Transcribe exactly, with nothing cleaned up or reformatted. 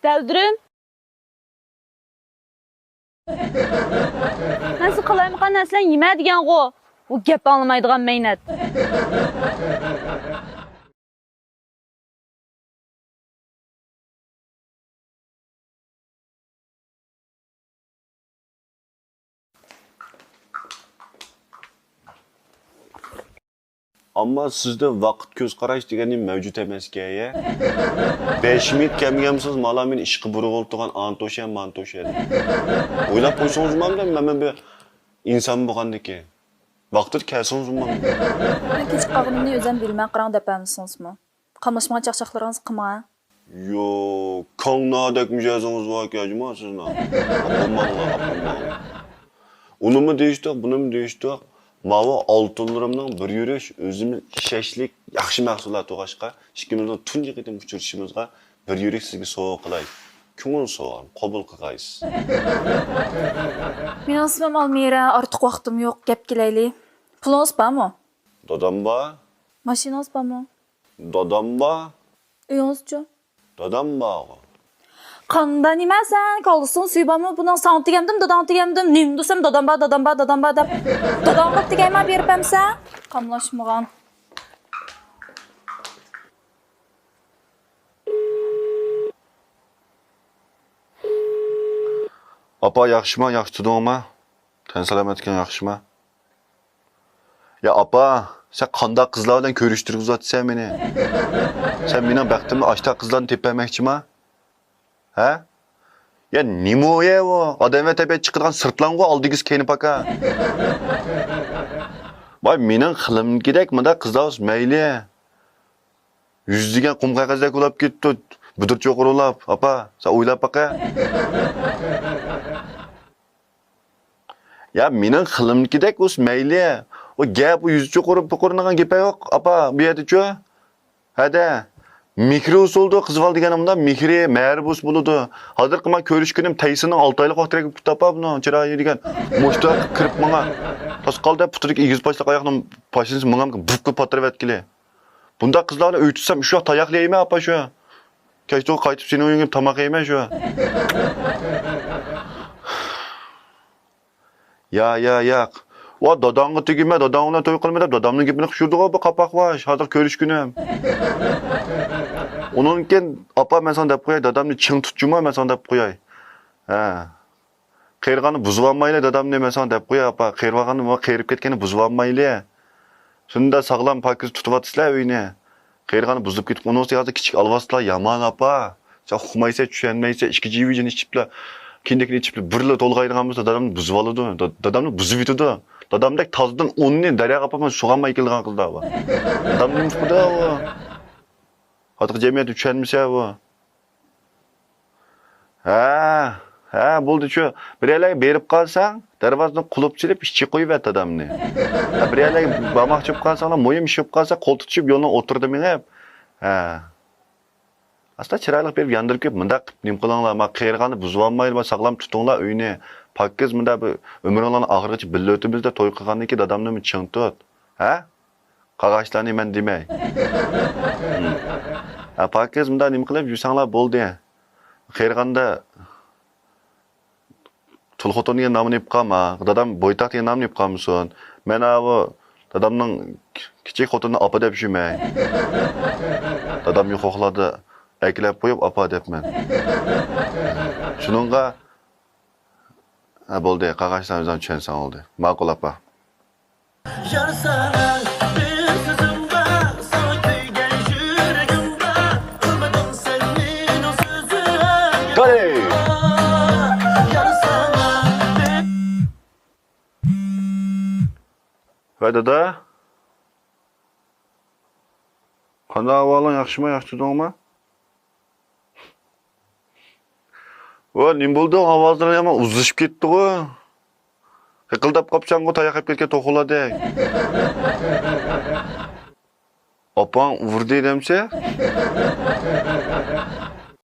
دەلدۈرۈم. مەن سىزگە قالايمىقان نەرسىلەرنى يېمە دېگەنغۇ. ئۇ گەپ ئاڭلىمايدىغان مەينەت. ئەمما سىزدە ۋاقىت كۆز قاراش دېگەن نېمە مەۋجۇت ئەمەسكەن، يە؟ بەش مىنۇت كەلمىگەنمىسىز، مالا مېنى ئىشقا بۇرغىلىتىدىغان ئانتوشيان مانتوشيان. ئويلاپ قويسىڭىزمۇ، مەن بىر ئىنسان بولغاندىكىن. ۋاقتىدا كەلسىڭىزمۇ. مەن كېچىكىپ قالغىنىمنى ئۆزۈم بىلىمەن، قاراڭ دەپ بەرمىسىڭىزمۇ. قاملاشمىغان چاقچاقلىرىڭىزنى قىلماڭ. يو، كاڭنا دەك مىجەزىڭىز باركەن جۇما سىزنىڭ. ئاپامماڭلار، ئاپامماڭلار. ئۇنىمۇ دېيىشتۇق، بۇنىمۇ دېيىشتۇق. ماۋۇ ئالتۇنلىرىمنىڭ بىر يۈرۈش ئۆزىمىز ئىشەنچلىك ياخشى مەھسۇلاتى بولغاچقا، ئىككىمىزنىڭ تۇنجى قېتىم ئۇچرىشىشىمىزغا بىر يۈرۈش سىزگە سوۋغا قىلاي. كۆڭۈل سوۋغام، قوبۇل قىلغايسىز. مېنىڭ ئىسمىم ئالمىرە، ئارتۇق ۋاقتىم يوق، گەپكە كېلەيلى. پۇلىڭىز بارمۇ؟ دادام بار. ماشىنىڭىز بارمۇ؟ دادام بار. ئۆيىڭىزچۇ؟ دادام بارغۇ. قاندا نېمە سەن؟ كاللىسىڭ سۈيى بارمۇ بۇنىڭ؟ ساڭا تېگەمدىم، داداڭغا تېگەمدىم. نېمە دېسەم، دادام بار، دادام بار، دادام بار دەپ. داداڭغا تېگەيمەن بېرىپ ئەمسە. قاملاشمىغان. ئاپا، ياخشىما؟ ياخشى تۇردۇڭما؟ تەن سالامەتلىكىڭ ياخشىما؟ يا ئاپا، سەن قانداق قىزلار بىلەن كۆرۈشتۈرگۈزۈۋاتىسەن مېنى؟ سەن مېنىڭ بەختىمنى ئاشتاق قىزلارنى تېپىۋەرمەكچىما؟ ھە؟ يا نېمە ئۇ، يە ئۇ؟ ئادەم ۋە تەبىئەت چىقىدىغان سىرتلاڭغۇ ئالدىگىسى كەينى پاكا. ۋاي، مېنىڭ خىلىمدىكىدەك مۇنداق قىزلار بولسا مەيلى. يۈز دېگەن قۇم قەغەزدەك بولاپ كېتىپتۇ، بۇدۇر چوقۇر ئۇلاپ. ئاپا، سەن ئويلاپ باقە. يا مېنىڭ خىلىمدىكىدەك بولسا مەيلى. ئۇ گەپ، ئۇ يۈز چوقۇر پۇقۇرنىغان گېپى يوق، ئاپا، بۇ يەردىچۇ؟ ھەدە. مېھرى ئۇسۇلدۇ، قىز بالا دېگەن مۇنداق مېھرى، مەھرى بولسا بولىدۇ. ھازىرقى مانا كۆرۈشكىنىم تەيسىننىڭ ئالتە ئايلىق ۋاقتىدەك بولۇپ كېتىپتۇ، ئاپا، بۇنىڭ چىرايى دېگەن. مۇشتاق كىرىپ ماڭا. تاسقالدەك پۇتىدىكى ئېگىز پاشلىق ئاياقنىڭ پاشىنىسى ماڭامكىن بۇفقا پاتتۇرۇۋەتكىلى. بۇنداق قىزلارنى ئۆي تۇتسام، ئۈچ ۋاق تاياق يەيمەن، ئاپا، شۇ. كەچتە قايتىپ سېنىڭ ئۆيۈڭگە تاماق يەيمەن، شۇ. يا، يا، ياق. ۋا، داداڭغا تېگىمە، داداڭ بىلەن توي قىلما دەپ، دادامنىڭ گېپىنى قىلىپ يۈردىغۇ بۇ قاپاق باش، ھازىر كۆرۈشكىنىم. ئۇنىڭدىن كېيىن، ئاپا، مەن ساڭا دەپ قوياي، دادامنى چىڭ تۇتچىمۇ، مەن ساڭا دەپ قوياي. ھە. قېرىغاننى بۇزۇۋالمايلى دادامنى، مەن ساڭا دەپ قوياي، ئاپا. قېرىۋالغاننى، قېرىپ كەتكەننى بۇزۇۋالمايلى. شۇنداق ساغلام، پاكىز تۇتۇۋاتىسىلەر ئۆينى. قېرىغاننى بۇزۇپ كېتىپ، ئۇنىڭ ئۈستىگە ھازىر كىچىك ئالۋاستىلار يامان، ئاپا. سەن ئۇقمايسەن، چۈشەنمەيسەن، ئىچكى جىۋىجىنى ئىچىپلا، كىندىكىنى ئىچىپلا، بىرلا تولغايدىغان بولسا، دادامنى بۇزۇۋالىدۇ. دا-، دادامنى بۇزۇۋېتىدۇ. دادامدەك تازىدىن ئوننى دەرياغا ئاپارماي سۇغارماي كېلىدىغان قىزلار بار. دادام نېمە قىلىدۇ ئۇ؟ ھازىرقى جەمئىيەتنى چۈشەنمىسە ئۇ. ھە، ھە، بولدى، شۇ. بىرەرلەرگە بېرىپ قالساڭ، دەرۋازىدىن قۇلۇپ سېلىپ، ئىچى قويۇۋەت دادامنى. ھە، بىرەرلەرگە بارماقچى بولۇپ قالساڭلار، مۇھىم ئىش بولۇپ قالسا، قول تۇتۇشۇپ، يولنىڭ ئوتتۇرىدا مېڭىپ. ھە. ئاستا چىرايلىق بېرىپ ياندۇرۇپ كېلىپ، مۇنداق قىلىپ نېمە قىلىڭلار، ما قېرىغاننى بۇزۇۋالمايلى، ما ساغلام تۇتۇڭلار ئۆينى. پاكىز مۇنداق بىر ئۆمرۈڭلارنىڭ ئاخىرىغىچە بىللە ئۆتىمىز دەپ توي قىلغاندىن كېيىن دادامنىمۇ چىڭ تۇت. ھە؟ قاغاشلارنى مەن دېمەي. ھە، پاكىز مۇنداق نېمە قىلىپ يۈرسەڭلار بولدى. قېرىغاندا تۇل خوتۇن دېگەن نامنى يېپىپ قالما. دادام بويتاق دېگەن نامنى يېپىپ قالمىسۇن. مەن ئاۋۇ دادامنىڭ كىچىك خوتۇنىنى ئاپا دەپ يۈرمەي. دادام يوق ۋاقىتلاردا ئەكىلەپ قويۇپ ئاپا دەپمەن. شۇنىڭغا، ھە، بولدى، قاغاشلار ئۆزۈڭ چۈشەنسەڭ بولدى. ماقۇل، ئاپا. يار ساڭا بىر سۆزۈم بار، ساڭا كۆيگەن يۈرىكىم بار، قىلمىدىڭ سەن مېنىڭ سۆزۈمگە. قېنى؟ يار ساڭا بىر ۋە دادا، قانداق ئەھۋالىڭ، ياخشىمۇ، ياخشى تۇردۇڭمۇ؟ ۋە نېمە بولدى؟ ئاۋازلىرىڭ يامان ئۇزىشىپ كەتتىغۇ. ھىقىلداپ قاپسەنغۇ، تاياق يەپ كەتكەن توخۇلاردەك. ئاپاڭ ئۇردى دەمسە؟